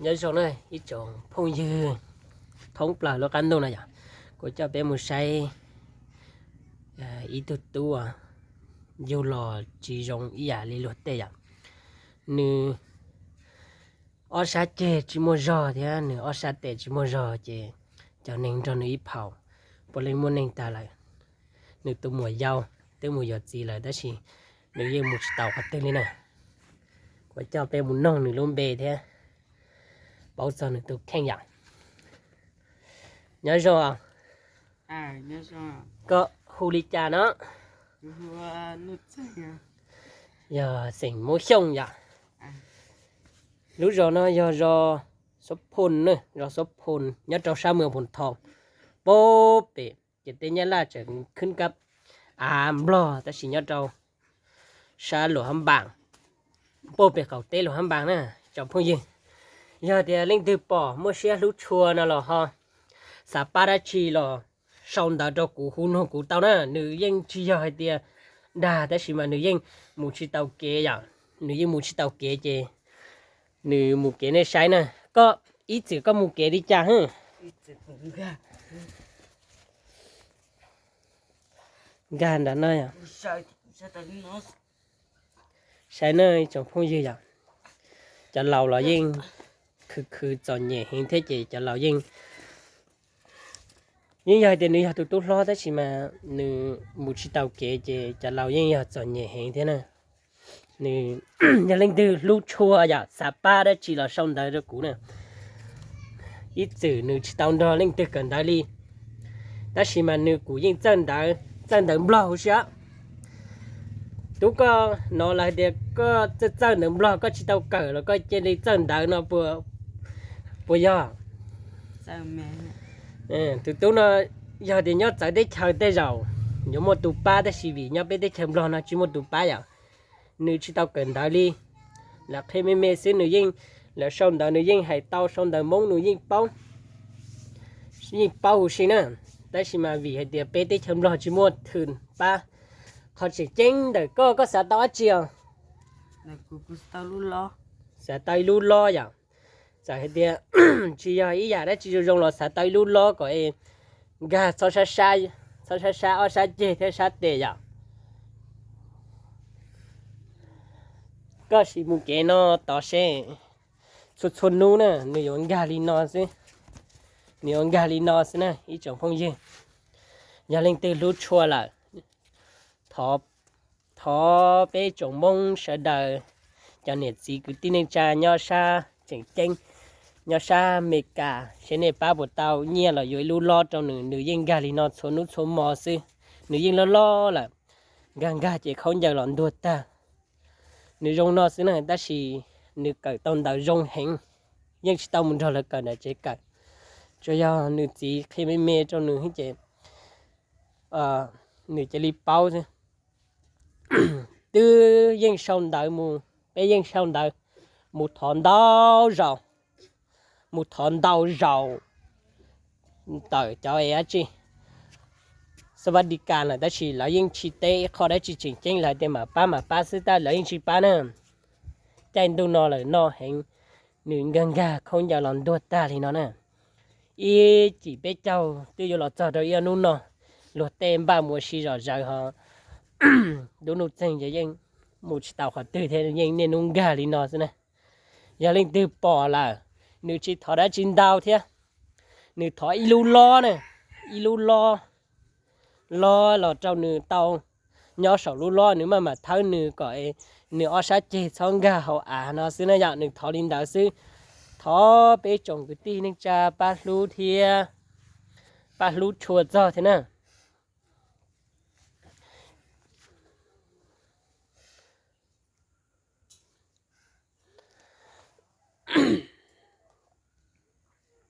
Nyob zoo na ib tsoom phooj ywg thoob plaws lub qab ntuj no yom, kuv coj peb mus saib ib tug tub yug los tsis zoo ib yam li luag tej yom. Nws ob sab ceg tsis muaj zog thiab nws ob sab tes tsis muaj zog ces cov neeg nrog nws ib phaum puav leej muaj neeg tag lawm. Nws tus muam yau twb mus yuav txiv lawm tab sis nws yeej mus tsis tau qhov twg li na. Kuv coj peb mus noog nws lub npe thiab paub txog nws tus kheej yom. Nyob zoo, koj hu li cas no? Yog xeem Moob Xyooj yom. Lub zos no yog zos Xov Phoo, zos Xov Phoo nyob rau sab Moos Phoos Thoo, puag pem ces teb Nyab Laj tseem khwb kab av Nplog tab sis nyob rau sab Luam Hab Npaas, puag pem qaum teb Luam Hab Npaas na tsoom phooj ywg. Yog tias leej twg pom muaj siab hlub tshua no los ho xav pab dab tsi los sau ntawv rau kuv hu nug kuv tau na. Nws yeej tsis yog hais tias dag tab sis mas nws yeej mus tsis tau kev yom. Nws yeej mus tsis tau kev ces nws mus kev nej saib na. Koj ib txwm koj mus kev li cas? Nkag nram no. Saib na tsoom phooj ywg yom, cov laus los yeej khwv khwv txom nyem heev thiab ces cov laus yeej, yeej yog hais tias nws yog tus tub hlob tab sis mas nws mus tsis tau kev ces cov laus yeej yog txom nyem heev thiab na. Nws yog leej twg hlub tshua yom, xav pab dab tsi los sau ntawv rau kuv na. Ib txwm nws tsis tau nrog leej twg kawm ntawv li tab sis mas nws kuj yeej txawj ntawv, txawj ntawv Nplog huv si. Tub, koj hnov lawv hais tias koj txawj txawj ntawv Nplog, koj tsis tau kawm los koj cia li txawj ntawv no puas yog? Tus tub no yog tias nyob txawv teb chaws tej zaum yuav muaj tus pab tab sis vim nyob peb teb chaws Nplog no tsis muaj tus pab yom. Nws tsis tau kawm ntawv li, lawv qhia me me xwb nws yeej, lawv sau ntawv nws yeej hais tau, sau ntawv Hmoob nws yeej paub, yeej paub huv si na. Tab sis mas vim hais tias peb teb chaws Nplog tsis muaj thwm pab. Qhov tseem ceeb ntawm koj, koj xav tau dab tsi os? Xav tau ib lub lob yom. Txawm hais tias tsis yog ib yam dab tsi zoo zoo los xav tau ib lub lob kom nkag txhob sab sab ob sab ceg thiab sab tes yom. Koj sim mus kev no tod seb, txhua txhua hnub na nws yuav nkag li no xwb, nws yuav nkag li no xwb na ib tsoom phooj ywg. Yog leej twg hlub tshua lawm, thov peb tsoom Hmoob sawv daws, cov niam txiv kwv tij neej tsa nyob sab tseem ceeb, nyob sab Amelikas seb nej pab puas tau nyiaj los yuav ib lub lob rau nws, nws yeej nkag li no txhua hnub txhua hmo xwb. Nws yeej loj loj lawm, nkag nkag ces khaub ncaws los ntuag tag. Nws zoo no xwb na tab sis nws kawm tau ntawv zoo heev, yeej tsis tau mus nrog lawv kawm ntawm tsev kawm. Tsuas yog nws txiv qhia me me rau nws ces nws cia li paub xwb. Twb yeej sau ntawv mus, peb yeej sau ntawv mus thov ntau zaus, mus thov ntau zaus ntawm cov es dab tsi, xab vab di kas lawm tab sis lawv yeej tsis teb ib qho dab tsi tseem ceeb, lawv tias mam pab mam pab xwb tab lawv yeej tsis pab na. Caij ntuj no lawm no heev, nws nkag nkag khaub ncaws los ntuag tag li no na. Ib cim peb caug twb yuav los txog rau ib hnub no, luag tej npaj mus ua si zom zaws ho lub nuj txeeg ces yeej mus tsis tau qhov twg thiab yeej niaj hnub nkag li no xwb na. Yog leej twg pom lawm, nws tsis thov dab tsi ntau thiab, nws thov ib lub lob na, ib lub lob, lob los rau nws tau nyob saum lub lob, nws maj mam thawb nws kom nws ob sab ceg txhob nkag hauv av no xwb na yom. Nws thov li ntawd xwb, thov peb tsoom kwv tij neej tsa pab hlub thiab, pab hlub tshua txog thiab na.